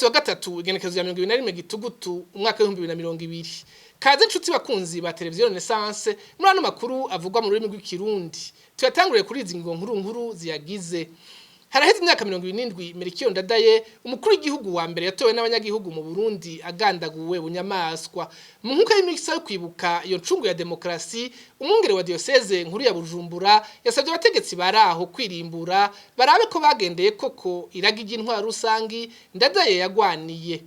Munsi wa gatatu, igenekerezo rya 21 Gitugutu, umwaka w'2020. Kaze inshuti bakunzi ba Televiziyo Renaissance muri ano makuru avugwa mu rurimi rw'Ikirundi. Tuyatanguriye kuri izi ngingo nkuru nkuru ziyagize. Haraheze imyaka 77 Melchior Ndadaye, umukuru w'igihugu wa mbere yatowe n'abanyagihugu mu Burundi, agandaguwe bunyamaswa. Mu nkuka y'imikisa yo kwibuka iyo ncungu ya demokarasi, umwungere wa diocese nkuru ya Bujumbura yasabye abategetsi baraho kwirimbura barabe ko bagendeye koko iragi ry'intwaro rusangi Ndadaye yagwaniye.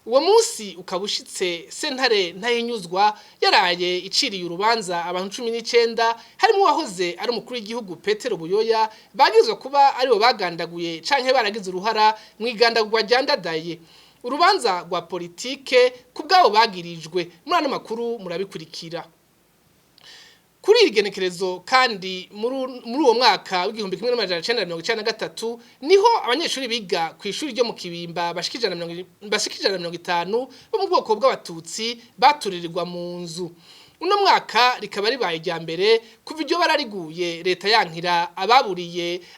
Uwo munsi ukaba ushitse sentare Ntahinyuzwa yaraye iciriye urubanza abantu 19, harimo uwahoze ari umukuru w'igihugu Petero Buyoya, bagizwe kuba aribo bagandaguye canke baragize uruhara mu igandagurwa rya Ndadaye. Urubanza rwa politike ku bwabo bagirijwe. Muri ano makuru murabikurikira. Kuri iri genekerezo kandi, muri uwo mwaka w'1993, niho abanyeshuri biga ku ishuri ryo mu Kibimba bashika 150 bo mu bwoko bw'Abatutsi baturirirwa mu nzu. Uno mwaka rikaba ribaye irya mbere kuva iryo barariguye, leta yankira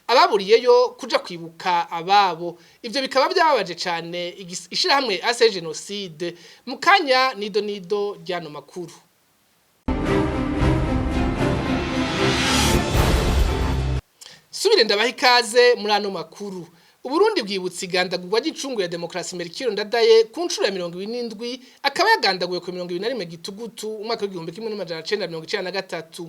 ababuriyeyo kuja kwibuka ababo. Ivyo bikaba byababaje cane ishirahamwe AC Génocide. Mu kanya nido nido ryano makuru. Subire ndabaha ikaze muri ano makuru. Uburundi bwibutse igandagurwa ry'icungu ya demokarasi Melchior Ndadaye ku nshuro ya 77, akaba yagandaguwe ku 21 Gitugutu umwaka w'1993.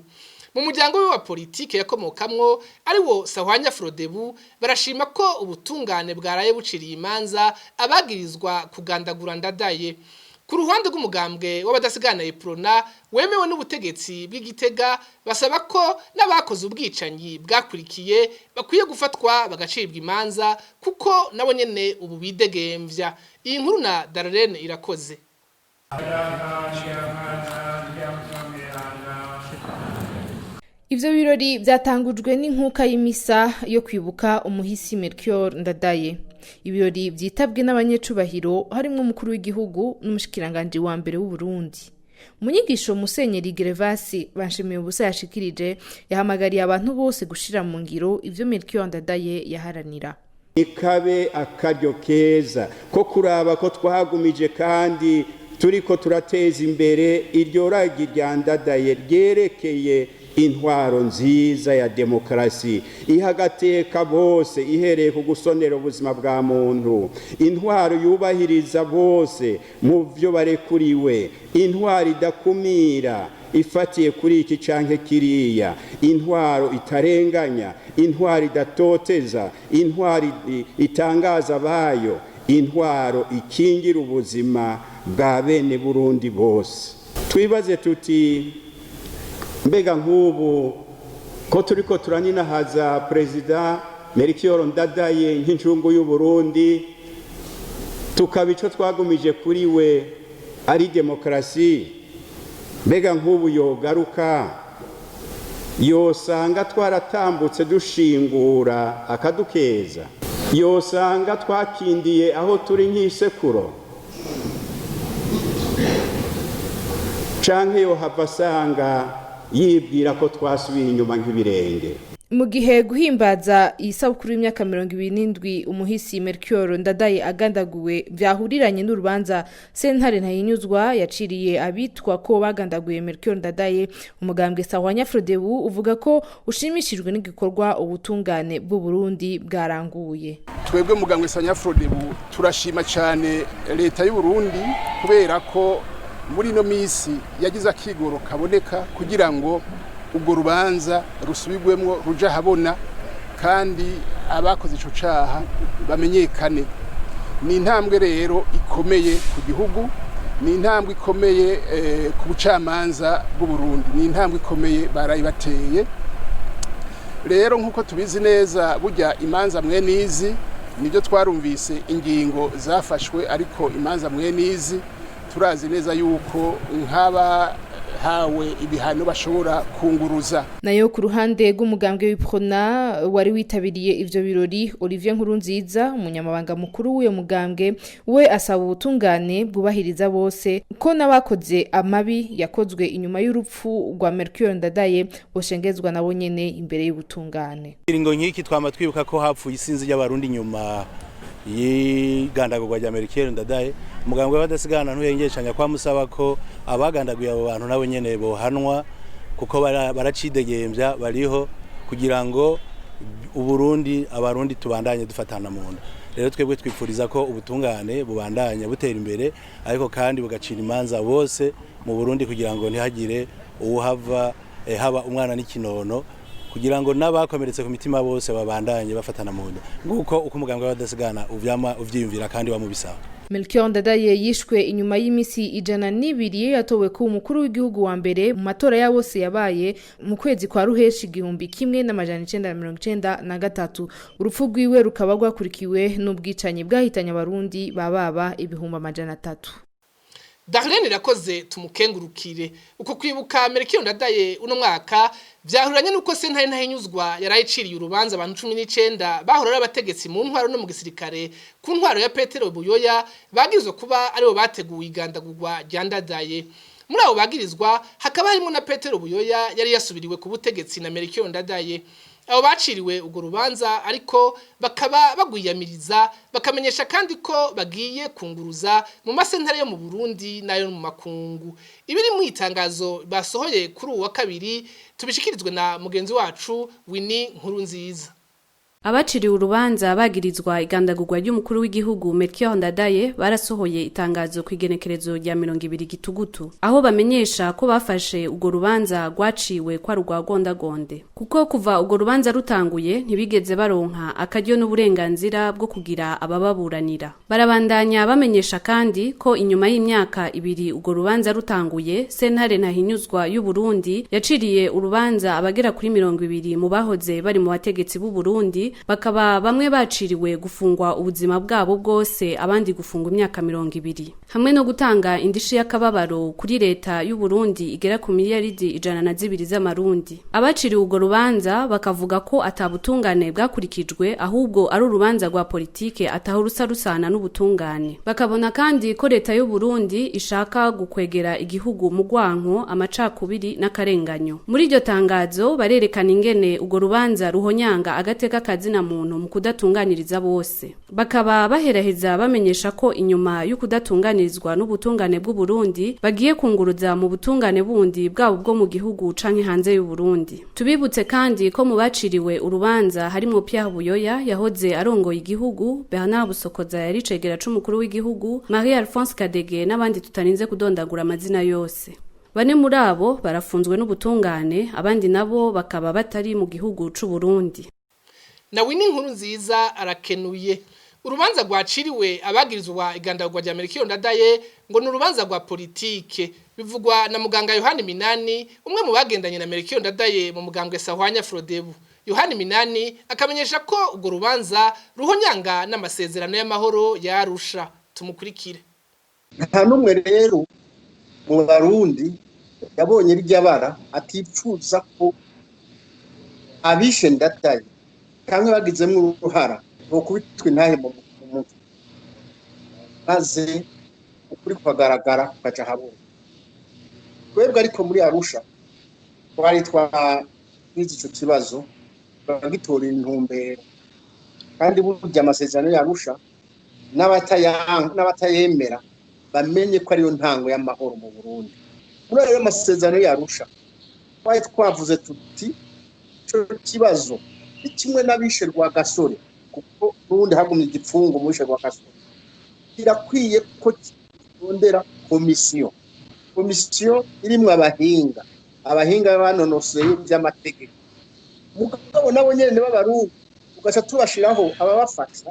Mu muryango we wa politike yakomokamwo, ari wo Sahwanya Frodebu, barashima ko ubutungane bwaraye buciriye imanza abagirizwa kugandagura Ndadaye. Ku ruhande rw'umugambwe w'abadasigana Uprona wemewe n'ubutegetsi bw'Igitega, basaba ko n'abakoze ubwicanyi bwakurikiye bakwiye gufatwa bagacibwa imanza, kuko nabo nyene ubu bidegemvya. Iyi nkuru na Darlene Irakoze. Ivyo birori vyatangujwe n'inkuka y'imisa yo kwibuka umuhisi Melchior Ndadaye. Ibirori vyitabwe n'abanyecubahiro, harimwo umukuru w'igihugu n'umushikiranganji wa mbere w'u Burundi. Mu nyigisho Musenyeri Gervasi Banshimiye Ubusa yashikirije, yahamagariye abantu bose gushira mu ngiro ivyo Melchior Ndadaye yaharanira. Ikabe akaryo keza ko kuraba ko twagumije kandi turiko turateza imbere iryo ragi rya Ndadaye ryerekeye intwaro nziza ya demokarasi iha agateka bose, ihereye ku gusonera ubuzima bwa muntu, intwaro yubahiriza bose mu byo barekuriwe, intwaro idakumira ifatiye kuri iki canke kiriya, intwaro itarenganya, intwaro idatoteza, intwaro itangaza abayo, intwaro ikingira ubuzima bwa bene Burundi bose. Twibaze tuti: mbega nk'ubu ko turiko turaninahaza Perezida Melchior Ndadaye nk'incungu y'u Burundi, tukaba ico twagumije kuri we ari demokarasi, mbega nk'ubu yogaruka yosanga twaratambutse dushingura akadukeza, yosanga twakindiye aho turi nk'isekuro, canke yohava asanga yibwira ko twasubiye inyuma nk'ibirenge? Mu gihe guhimbaza iyi sabukuru y'imyaka 77 umuhisi Melchior Ndadaye agandaguwe vyahuriranye n'urubanza sentare Ntahinyuzwa yaciriye abitwa ko bagandaguye Melchior Ndadaye, umugambwe Sahwanya Frodebu uvuga ko ushimishijwe n'igikorwa ubutungane bw'u Burundi bwaranguye. Twebwe mugambwe Sahwanya Frodebu turashima cyane leta y'u Burundi, kubera ko muri ino minsi yagize akigoro kaboneka kugira ngo ubwo rubanza rusubirwemwo, ruja habona, kandi abakoze ico caha bamenyekane. Ni intambwe rero ikomeye ku gihugu, ni intambwe ikomeye ku bucamanza bw'u Burundi, ni intambwe ikomeye barayibateye. Rero nk'uko tubizi neza, burya imanza mwe nizi nibyo twarumvise ingingo zafashwe, ariko imanza mwe nizi turazi neza yuko nk'aba hawe ibihano bashobora kunguruza. Nayo ku ruhande rw'umugambwe w'Uprona wari witabiriye ivyo birori, Olivier Nkurunziza, umunyamabanga mukuru w'uyo mugambwe, we asaba ubutungane bwubahiriza bose, ko n'abakoze amabi yakozwe inyuma y'urupfu rwa Melchior Ndadaye boshengezwa nabo nyene imbere y'ubutungane. Iringo nk'iki twama twibuka ko hapfuye isinzi ry'Abarundi nyuma y'igandagurwa rya Melchior Ndadaye, umugambwe w'abadasigana ntuhengeshanya kwamusaba ko abagandaguye abo bantu nabo nyene bohanwa, kuko baracidegembya bariho kugira ngo Uburundi abarundi tubandanye dufatana mu nda. Rero twebwe twipfuriza ko ubutungane bubandanye butera imbere, ariko kandi bugacira imanza bose mu Burundi kugira ngo ntihagire uwuhava haba umwana n'ikinono, kugira ngo n'abakomeretse ku mitima bose babandanye bafatana mu nda, nguko uko umugambwe w'abadasigana uvyama uvyiyumvira kandi wamubisaba. Melchior Ndadaye yishwe inyuma y'imisi 102 yatowe ku umukuru w'igihugu wa mbere mu matora ya bose yabaye mu kwezi kwa Ruheshi 1993. Urupfu rwiwe rukaba rwakurikiwe n'ubwicanyi bwahitanye abarundi bababa 300,000. Darlene Irakoze, tumukengurukire. Uko kwibuka Melchior Ndadaye uno mwaka vyahuranye nuko sentare ntahinyuzwa yarayiciriye urubanza abantu 19 bahora ari abategetsi mu ntwaro no mu gisirikare ku ntwaro ya Petero Buyoya, bagirizwa kuba aribo bateguye igandagurwa rya Ndadaye. Muri abo bagirizwa hakaba harimo na Petero Buyoya yari yasubiriwe ku butegetsi na Melchior Ndadaye. Abo baciriwe urwo rubanza ariko bakaba bagwiyamiriza, bakamenyesha kandi ko bagiye kunguruza mu masentare yo mu Burundi nayo mu makungu. Ibiri mu itangazo basohoye kuri uwa kabiri tubishikirizwe na mugenzi wacu Winnie Nkurunziza. Abaciriwe urubanza bagirizwa igandagurwa ry'umukuru w'igihugu Melchior Ndadaye barasohoye itangazo ku igenekerezo rya 20 Gitugutu, aho bamenyesha ko bafashe urwo rubanza rwaciwe kwa rwa gondagonde, kuko kuva urwo rubanza rutanguye ntibigeze baronka akaryo n'uburenganzira bwo kugira abababuranira. Barabandanya bamenyesha kandi ko inyuma y'imyaka 2 urwo rubanza rutanguye, sentare ntahinyuzwa y'u Burundi yaciriye urubanza abagera kuri 20 mu bahoze bari mu bategetsi b'u Burundi, bakaba bamwe baciriwe gufungwa ubuzima bwabo bwose, abandi gufungwa imyaka 20, hamwe no gutanga indishi y'akababaro kuri leta y'u Burundi igera ku miliyaridi 102 z'amarundi. Abaciriwe urwo rubanza bakavuga ko atabutungane bwakurikijwe, ahubwo ari urubanza rwa politike ataho rusa rusana n'ubutungane. Bakabona kandi ko leta y'u Burundi ishaka gukwegera igihugu mu rwanko, amacakubiri n'akarenganyo. Muri iryo tangazo barerekana ingene urwo rubanza ruhonyanga agateka kazina muntu mu kudatunganiriza bose. Bakaba baheraheza bamenyesha ko inyuma y'ukudatunganirizwa n'ubutungane bw'u Burundi bagiye kunguruza mu butungane bundi bwabo bwo mu gihugu canke hanze y'u Burundi. Tubibutse kandi ko mu baciriwe urubanza harimwo Pierre Buyoya yahoze arongoye igihugu, Bernard Busokoza yari cegera c'umukuru w'igihugu, Marie Alphonse Kadege n'abandi tutarinze kudondagura amazina yose. Bane muri abo barafunzwe n'ubutungane, abandi nabo bakaba batari mu gihugu c'u Burundi. Na Winnie Nkurunziza arakenuye. Urubanza rwaciriwe abagirizwa igandagurwa rya Melchior Ndadaye ngo ni urubanza rwa politike, bivugwa na muganga Yohani Minani, umwe mu bagendanye na Melchior Ndadaye mu mugambwe Sahwanya Frodebu. Yohani Minani akamenyesha ko urwo rubanza ruhonyanga n'amasezerano y'amahoro ya Arusha. Tumukurikire. Nta n'umwe rero mu barundi yabonye irya bara atipfuza ko abishe Ndadaye cyangwa bagizemo uruhara bokubitwa intahe mu mutwe, maze ukuri kukagaragara kukaja habona. Twebwe ariko muri Arusha twari twize ico kibazo, turagitorera intumbero, kandi burya amasezerano ya Arusha n'abatayemera bamenye ko ariyo ntango y'amahoro mu Burundi. Muri ayo masezerano ya Arusha twari twavuze tuti ico kibazo ni kimwe n'abishe Rwagasore, kuko n'ubundi hagumye igipfungu mu bishe Rwagasore, kirakwiye ko kirondera komisiyo irimwo abahinga banonoseye ivy'amategeko, mugabo nabo nyene b'abarundi ugaca tubashiraho ababafasha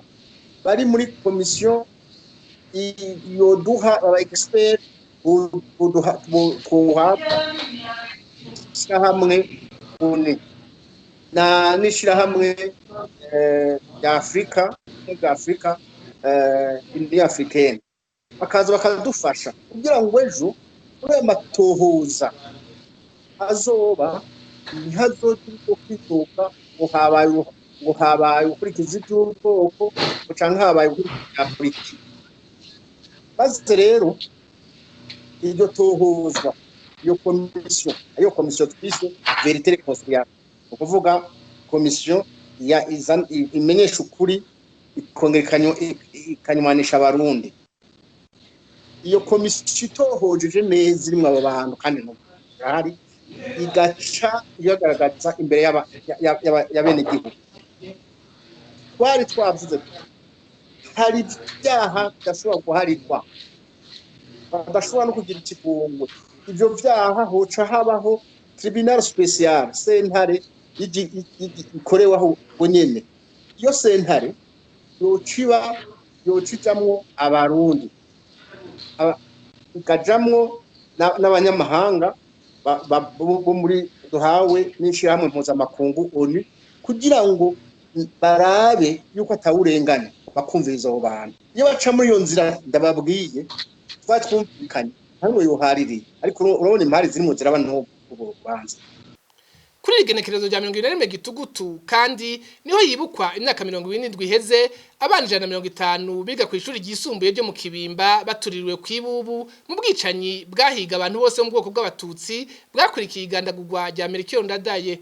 bari muri komisiyo yoduha aba expert twohabwa ishirahamwe une na n'ishirahamwe rya Afrika, rya Afrika Union Africaine, bakaza bakadufasha kugira ngo ejo muri ayo matohoza azoba ntihazogire uko kwitoka ngo habaye gukurikiza iby'ubwoko canke habaye gukurikiza politiki. Maze rero iryo tohozwa, iyo komisiyo, iyo komisiyo twise vérité réconciliation, ni ukuvuga komisiyo imenyesha ukuri Ikongera ikanywanisha Abarundi. Iyo komisiyo itohojeje neza, irimwo abo bantu kandi irahari, igaca ibagaragaza imbere y'abenegihugu. Twari twavuze, hari ibyaha bidashobora guharirwa, badashobora no kugira ikigongwe. Ibyo byaha hoca habaho tribunal spécial, sentare ikoreweho ubwo nyene. Iyo sentare yoca iba, yoca ijamwo Abarundi, ikajamwo n'abanyamahanga bo muri duhawe n'ishirahamwe mpuzamakungu ONU, kugira ngo barabe yuko atawurengana, bakumviriza abo bantu. Iyo baca muri iyo nzira ndababwiye, twari twumvikanye, ntamwe yohaririye. Ariko urabona impari zirimo ziraba n'ubu rubanza. Kuri iri genekerezo rya 21 Gitugutu kandi niho yibukwa imyaka 27 iheze abana 150 biga ku ishuri ryisumbuye ryo mu Kibimba batuririwe kw'ibubu mu bwicanyi bwahiga abantu bose mu bwoko bw'Abatutsi, bwakurikiye igandagurwa rya Melchior Ndadaye.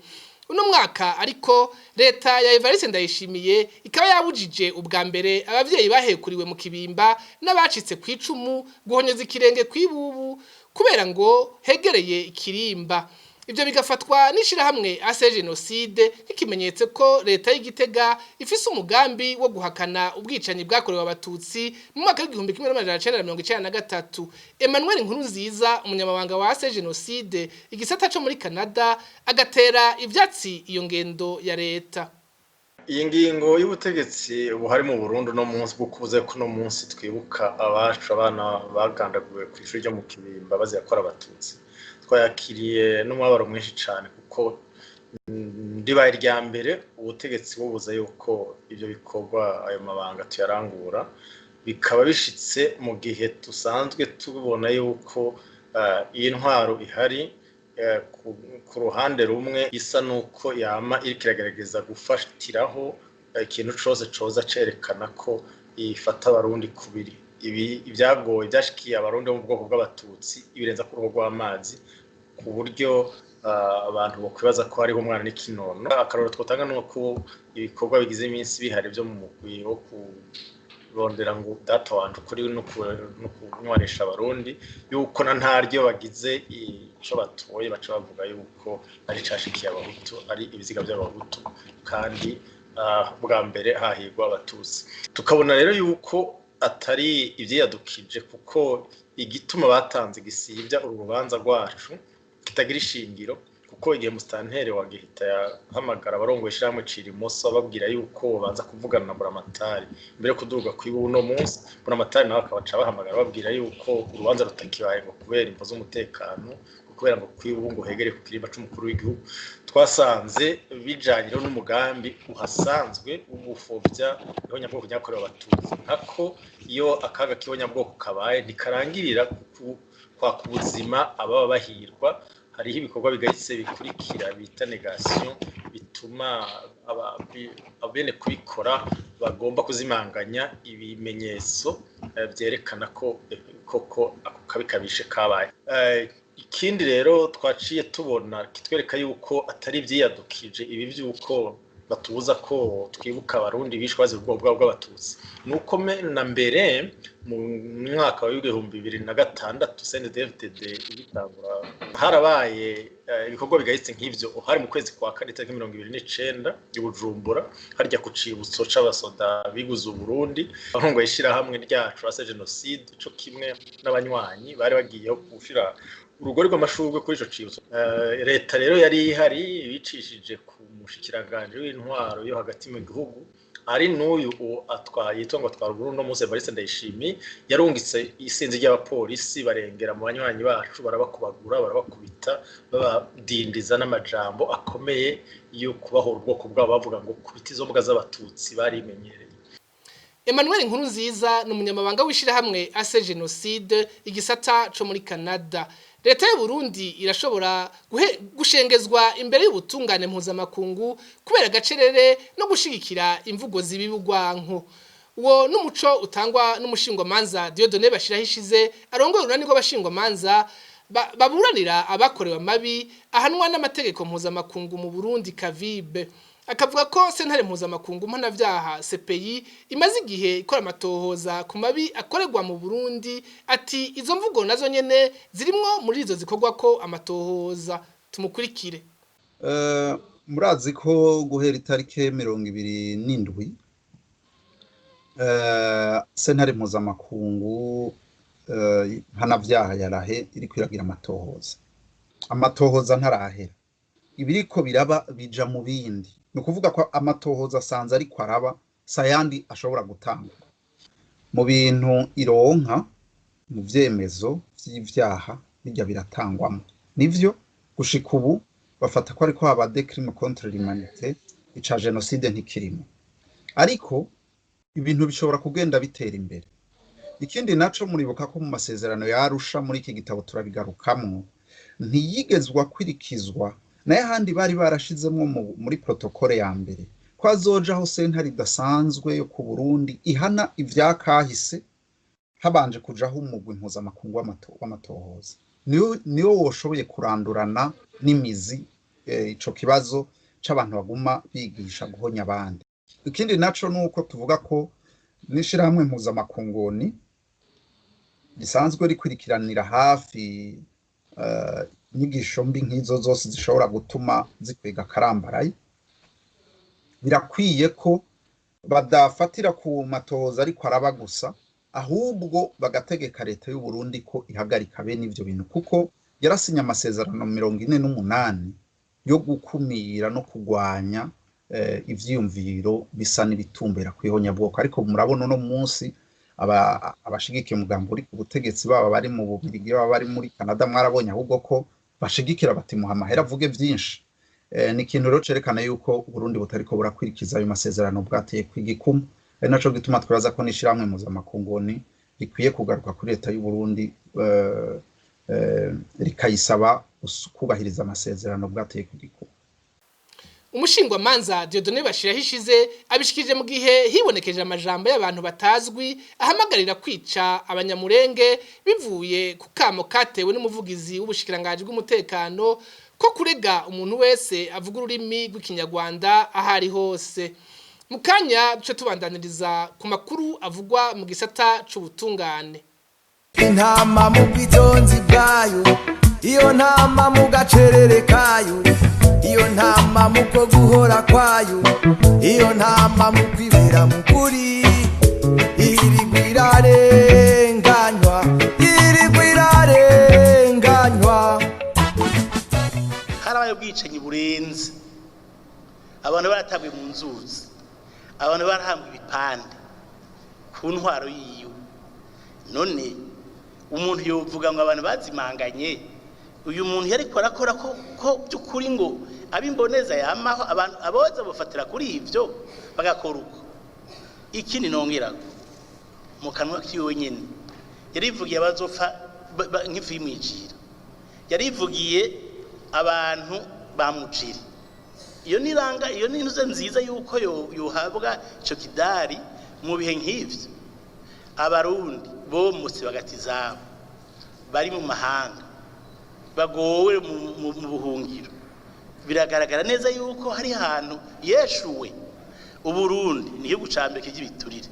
Uno mwaka ariko leta ya Evariste Ndayishimiye ikaba yabujije ubwa mbere abavyeyi bahekuriwe mu Kibimba n'abacitse ku icumu guhonyeza ikirenge kw'ibubu, kubera ngo hegereye ikirimba. Ibyo bigafatwa n'ishirahamwe AC Génocide nk'ikimenyetso ko leta y'Igitega ifise umugambi wo guhakana ubwicanyi bwakorewe Abatutsi mu mwaka w'1993. Emmanuel Nkurunziza, umunyamabanga wa AC Génocide igisata co muri Canada, agatera ivyatsi iyo ngendo ya leta. Iyi ngingo y'ubutegetsi buhari mu Burundi uno munsi, bwo ko uno munsi twibuka abacu, abana bagandaguwe ku ishuri ryo mu Kibimba bazira ko ari Abatutsi, twayakiriye n'umubabaro mwinshi cyane, kuko ribaye irya mbere ubutegetsi bubuza yuko ibyo bikorwa, ayo mabanga tuyarangura. Bikaba bishitse mu gihe dusanzwe tubona yuko iyi ntwaro ihari, ku ruhande rumwe isa nuko yama iriko iragerageza gufatiraho ikintu cose coza cerekana ko ifata Abarundi kubiri. Ibi ibyagoye byashikiye Abarundi bo mu bwoko bw'Abatutsi ibirenza ku ruhu rw'amazi, ku buryo abantu bokwibaza ko hariho umwana n'ikinono. Akarorero twotanga ni uko ibikorwa bigize iminsi bihari byo mu mugwi wo kurondera ngo data wanje ukuri no kunywanisha Abarundi, yuko na ntaryo bagize ico batoye baca bavuga yuko ari cashikiye Abahutu, ari ibiziga by'Abahutu, kandi bwa mbere hahigwa Abatutsi. Tukabona rero yuko atari ivyiyadukije, kuko igituma batanze gisivya uru rubanza rwacu kitagira ishingiro, kuko igihe musitanteri wa Gihita yahamagara abarongoye ishirahamwe Cirimoso, ababwira yuko babanza kuvugana na Buramatari mbere yo kuduga kwiba uno munsi, Buramatari nawe akabaca bahamagara babwira yuko urubanza rutakibaye, ngo kubera imvo z'umutekano, kubera ngo kwiba ngo hegereye ku kirimba c'umukuru w'igihugu. Twasanze bijanye rero n'umugambi uhasanzwe w'ugupfobya ihonyabwoko ryakorewe Abatutsi, nkako iyo akaga k'ihonyabwoko kabaye ntikarangirira kwaka ubuzima ababa bahirwa. Hariho ibikorwa bigayitse bikurikira bita négation, bituma abene kubikora bagomba kuzimanganya ibimenyetso vyerekana ko koko ako kabi kabishe kabaye. Ikindi rero twaciye tubona kitwereka yuko atari ivyiyadukije ibi vy'uko batubuza ko twibuka Abarundi bishwe bazira ubwoko bwabo bw'Abatutsi, nuko na mbere mu mwaka wa 2006 CNDD-FDD igitangura, harabaye ibikorwa bigayitse nk'ivyo. Hari mu kwezi kwa kane, itariki 29, i Bujumbura, harya ku cibutso c'abasoda biguze Uburundi. Abarongoye ishirahamwe ryacu AC Génocide co kimwe n'abanywanyi bari bagiyeho gushira urugori rw'amashurwe kuri ico cibutso. Leta rero yari ihari, ibicishije ku mushikiranganje w'intwaro yo hagati mu gihugu, ari n'uyu atwaye yitwa ngo atwara Uburundi uno munsi, Evariste Ndayishimiye, yarungitse isinzi ry'abapolisi, barengera mu banywanyi bacu, barabakubagura, barabakubita, babadindiza n'amajambo akomeye yo kubahora ubwoko bwabo, bavuga ngo kubita izo mbwa z'Abatutsi barimenyereye. Emmanuel Nkurunziza ni umunyamabanga w'ishirahamwe AC Génocide igisata co muri Canada. Leta y'u Burundi irashobora gushengezwa imbere y'ubutungane mpuzamakungu kubera agacerere no gushigikira imvugo z'ibibugwanko. Uwo n'umuco utangwa n'umushingwamanza Dieudonné Bashirahishize, arongoye urunani rw'abashingwamanza baburanira abakorewe amabi ahanwa n'amategeko mpuzamakungu mu Burundi, Kavibe. Akavuga ko sentare mpuzamakungu mpanavyaha CPI imaze igihe ikora amatohoza ku mabi akorerwa mu Burundi, ati izo mvugo nazo nyene zirimwo muri izo zikorwa ko amatohoza. Tumukurikire. Murazi ko guhera itarike 27 sentare mpuzamakungu mpanavyaha yarahe iri kwiragira amatohoza. Amatohoza ntarahera, ibiriko biraba bija mu bindi. Ni ukuvuga ko amatohoza asanze ariko araba sayandi ashobora gutangwa mu bintu ironka mu vyemezo vy'ivyaha bijya biratangwamo. Nivyo gushika ubu bafata ko ariko haba des crimes contre l'humanité, ica génocide ntikirimo, ariko ibintu bishobora kugenda bitera imbere. Ikindi naco, muribuka ko mu masezerano ya Arusha, muri iki gitabo turabigarukamwo, ntiyigezwa kwirikizwa. Naye ahandi bari barashizemwo muri protocole ya mbere ko hazojaho sentare idasanzwe yo ku Burundi ihana ivyakahise, habanje kujaho umugwi mpuzamakungu w'amatohoza, niwo woshoboye kurandurana n'imizi ico kibazo c'abantu baguma bigisha guhonya abandi. Ikindi naco nuko tuvuga ko n'ishirahamwe mpuzamakunguni risanzwe rikurikiranira hafi inyigisho mbi nk'izo zose zishobora gutuma zikwega akarambaraye, birakwiye ko badafatira ku matohoza ariko araba gusa, ahubwo bagategeka leta y'u Burundi ko ihagarika bene ivyo bintu, kuko yarasinye amasezerano 48 yo gukumira no kugwanya ivyiyumviro bisa n'ibitumbera kw'ihonyabwoko. Ariko murabona uno munsi abashigikiye umugambi uri ku butegetsi, baba bari mu Bubirigi, baba bari muri Canada, mwarabonye ahubwo ko bashigikira bati muha amahera avuge vyinshi. Ni ikintu rero cerekana yuko Uburundi butariko burakurikiza ayo masezerano bwateye kw'igikumu. Ari naco gituma twibaza ko n'ishirahamwe mpuzamakunguni rikwiye kugaruka kuri leta y'u Burundi, rikayisaba kubahiriza amasezerano bwateye kw'igikumu. Umushingwamanza Dieudonné Bashirahishize abishikije mu gihe hibonekeje amajambo y'abantu batazwi ahamagarira kwica abanyamurenge, bivuye ku kamo katewe n'umuvugizi w'ubushikiranganji bw'umutekano ko kurega umuntu wese avuga ururimi rw'ikinyarwanda ahari hose. Mu kanya duce tubandaniriza ku makuru avugwa mu gisata c'ubutungane. Intama mu bwitonzi bwayo, iyo ntama mu gacerere kayo, iyo ntama mu ko guhora kwayo, iyo ntama mu kwibera mu kuri, irigwa irarenganywa, irigwa irarenganywa. Harabaye ubwicanyi burenze, abantu baratabwe mu nzuzi, abantu barahambwa ibipande ku ntwaro yiwe. None umuntu yovuga ngo abantu bazimanganye, uyu muntu yariko arakora ko by'ukuri ngo abimboneza yamaho, abantu aboza bafatira kuri ivyo bagakora uko. Ikindi nongerako, mu kanwa kiwe nyene yarivugiye abazopfa nk'ifu y'imwijira, yarivugiye abantu bamujiri. Iyo niranga, iyo ni intuze nziza yuko yohabwa ico kidari mu bihe nk'ivyo. Abarundi bomutse bagati zabo bari mu mahanga bagowe mu buhungiro, biragaragara neza yuko hari hantu yeshuwe. Uburundi ni igihugu ca mbere cy'ibiturire,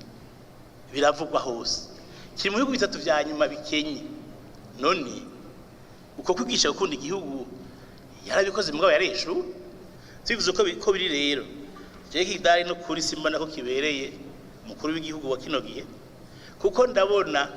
biravugwa hose, kiri mu bihugu bitatu vya nyuma bikenye. None uko kwigisha gukunda igihugu yarabikoze, mugabo yareshuwe. Tubivuze ko biri rero, jewe kidari no kuri simbona ko kibereye umukuru w'igihugu wa kino gihe, kuko ndabona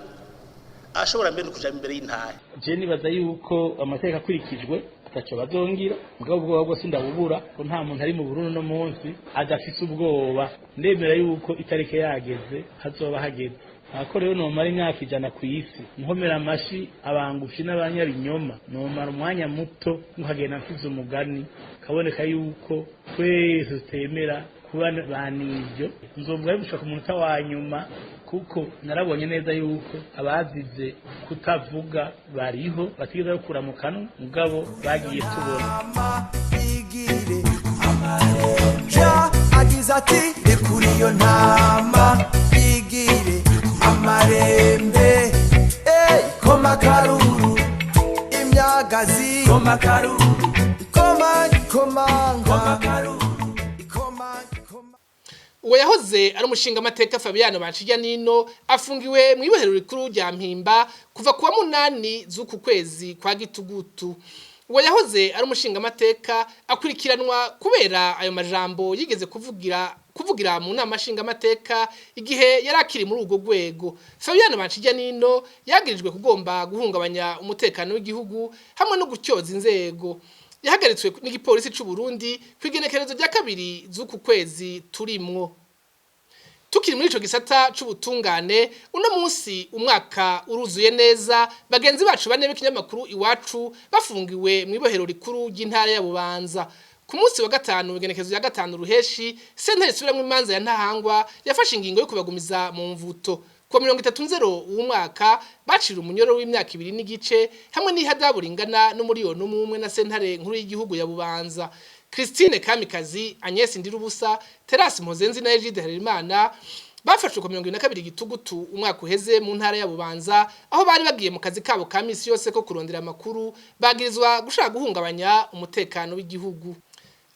ashobora mbere kuja imbere y'intare. Je nibaza yuko amategeko akurikijwe ataco bazongira, mugabo ubwoba bwose ndabubura ko nta muntu ari mu Burundi no munsi adafise ubwoba. Ndemera yuko itarike yageze hazoba hageze. Ako rero nomara imyaka 100 ku isi nkomera amashi abangushi n'abanyabinyoma, nomara umwanya muto nkagenda mfize umugani kaboneka yuko twese tutemera kuba banivyo. Nzovuga gushika ku munota wa nyuma, kuko narabonye neza yuko abazize kutavuga bariho batigeze bakura mu kanwa, mugabo bagiye tubona. Agize ati rekura iyo ntama igire amarembe, koma karuru imyagazi, koma karuru ikoma ikomanga, koma karuru ikoma. Uwo yahoze ari umushingamateka Fabiano Banshijyanino afungiwe mu ibohero rikuru rya Mpimba kuva kuwa 8 z'uku kwezi kwa Gitugutu. Uwo yahoze ari umushingamateka akurikiranwa kubera ayo majambo yigeze kuvugira mu nama nshingamateka igihe yari akiri muri urwo rwego. Fabiano Banshijyanino yagirijwe kugomba guhungabanya umutekano w'igihugu hamwe no gutyoza inzego. Yahagaritswe n'igipolisi c'u Burundi kwigenekerezo rya 2 z'uku kwezi turimwo. Tukiri muri ico gisata c'ubutungane, uno munsi umwaka uruzuye neza bagenzi bacu bane b'ikinyamakuru Iwacu bafungiwe mu ibohero rikuru ry'intara ya Bubanza. Ku munsi wa 5 igenekerezo rya 5 Ruheshi, sentare isubiramwo imanza ya Ntahangwa yafashe ingingo yo kubagumiza mu mvuto. Kuwa 30 w'umwaka bacira umunyoro w'imyaka 2 n'igice hamwe n'ihadabu ringana n'umuriyoni umwe na sentare nkuru y'igihugu ya Bubanza. Christine Kamikazi, Agnes Ndirubusa, Terasi Mpozenzi na Egide Harerimana bafashwe ku 22 Gitugutu umwaka uheze mu ntara ya Bubanza, aho bari bagiye mu kazi kabo ka misi yose ko kurondera amakuru, bagirizwa gushaka guhungabanya umutekano w'igihugu.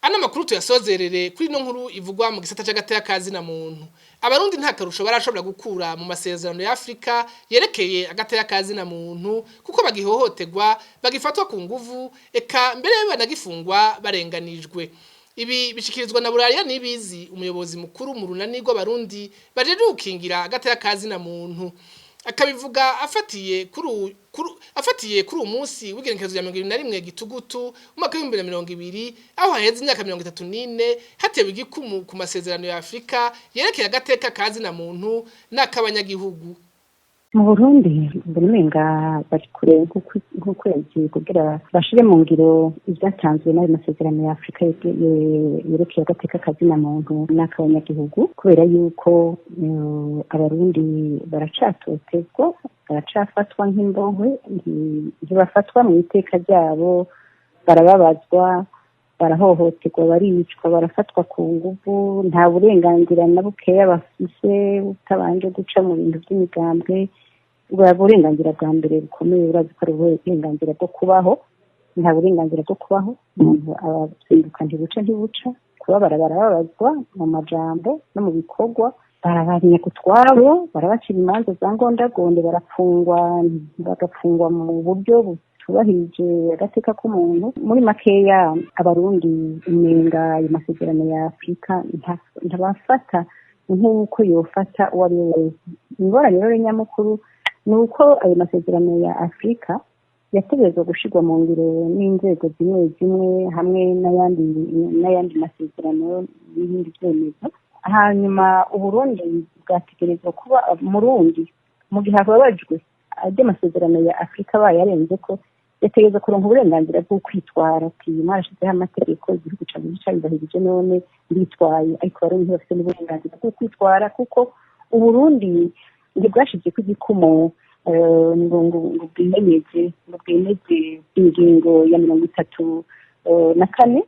Ano makuru tuyasozerere kuri no nkuru ivugwa mu gisata c'agateka kazi na muntu. Abarundi nta karusho barashobora gukura mu masezerano ya Afrika yerekeye agateka kazi na muntu, kuko bagihohoterwa, bagifatwa ku nguvu, eka mbere banagifungwa barenganijwe. Ibi bishikirizwa na Burariya Nibizi, umuyobozi mukuru mu runani rw'Abarundi bajeje gukingira agateka kazi na muntu. Akabivuga afatiye kuri uyu munsi w'igenekerezo rya 21 Gitugutu umwaka w'ibihumbi bibiri na mirongo ibiri, aho haheze imyaka 34 hatewe igikumu ku masezerano ya Afrika yerekeye agateka kazi na muntu n'akabanyagihugu. Mu Burundi umenga bari kure nk'ukwezi kugira bashire mu ngiro ivyatanzwe n'ayo masezerano ya Afrika yerekeye agateka kazina muntu n'akabanyagihugu, kubera yuko Abarundi baracatotezwa, baracafatwa nk'imbohe, ntibafatwa mu iteka ryabo, barababazwa, barahohoterwa, baricwa, barafatwa ku nguvu, nta burenganzira na bukeya bafise utabanje guca mu bintu by'imigambwe. Uburenganzira bwa mbere bukomeye urazi ko ari uburenganzira bwo kubaho, nta burenganzira bwo kubaho, umuntu abazinduka ntibuca, kubabara barababazwa mu majambo no mu bikorwa, barabanya kutwabo, barabacira imanza za ngondagonde, barafungwa, bagafungwa mu buryo butubahirije agateka k'umuntu. Muri makeya Abarundi umenga ayo masezerano ya Afrika ntabafata nk'uko yofata uwo ari we wese. Ingorane rero nyamukuru ni uko ayo masezerano ya Afrika yategerezwa gushirwa mu ngiro n'inzego zimwe zimwe hamwe n'ayandi masezerano n'ibindi vyemezo. Hanyuma Uburundi bwategerezwa kuba Murundi mu gihe hababajwe ayo masezerano ya Afrika bayarenze ko yategerezwa kuronka uburenganzira bwo kwitwara, ati mwarashizeho amategeko igihugu canje cayubahirije none nditwaye. Ariko Abarundi ntibafise n'uburenganzira bwo kwitwara, kuko Uburundi ntibwashizeko igikumu ngo bwemeze ingingo ya 34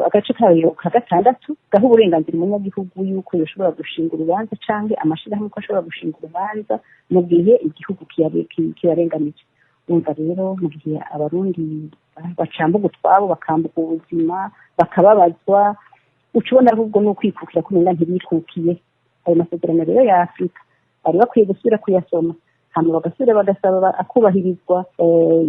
agace kayo ka 6 gaha uburenganzira umunyagihugu yuko yoshobora gushinga urubanza canke amashirahamwe ko ashobora gushinga urubanza mu gihe igihugu kibarenganije. Umva rero mu gihe Abarundi bacambuka utwabo, bakambuka ubuzima, bakababazwa, uca ubona ahubwo ni ukwikukira kumenga ntibikukiye. Ayo masezerano rero ya Afrika bari bakwiye gusubira kuyasoma, hama bagasubira bagasaba akubahirizwa.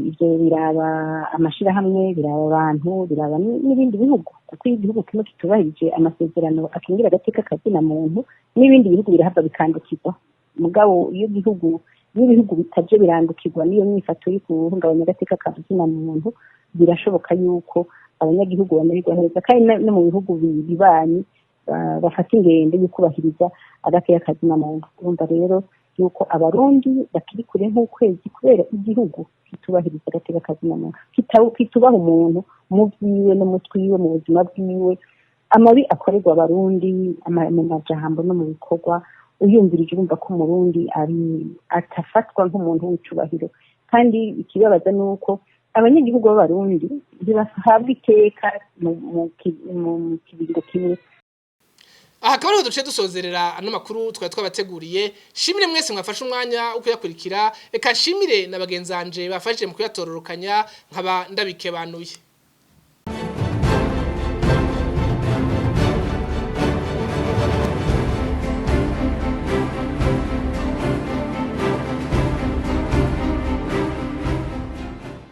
Ivyo biraba amashirahamwe, biraba abantu, biraba n'ibindi bihugu, kuko iyo igihugu kimwe kitubahirije amasezerano akingira agateka kazina muntu, n'ibindi bihugu birahava bikandukirwa. Mugabo iyo igihugu n'ibihugu bitaje birandukirwa n'iyo myifato yo guhungabanya agateka kazina muntu, birashoboka yuko abanyagihugu bamererwa neza, kandi no mu bihugu bibanyi bafata ingendo yo kubahiriza agateka kazina muntu. Urumva rero yuko Abarundi bakiri kure nk'ukwezi kubera igihugu kitubahiriza agateka kazina muntu, kitubaha umuntu mu byiwe no mu twiwe, mu buzima bwiwe. Amabi akorerwa Abarundi mu majambo no mu bikorwa, uyumvirije urumva ko Umurundi ari atafatwa nk'umuntu w'icubahiro. Kandi ikibabaza ni uko abanyagihugu b'Abarundi ntibahabwa iteka mu kiringo kimwe. Aha akaba ariho duce dusozerera ano makuru twari twabateguriye. Shimire mwese mwafashe umwanya wo kuyakurikira, reka nshimire na bagenzanje bafashije mu kuyatororokanya, nkaba ndabikebanuye.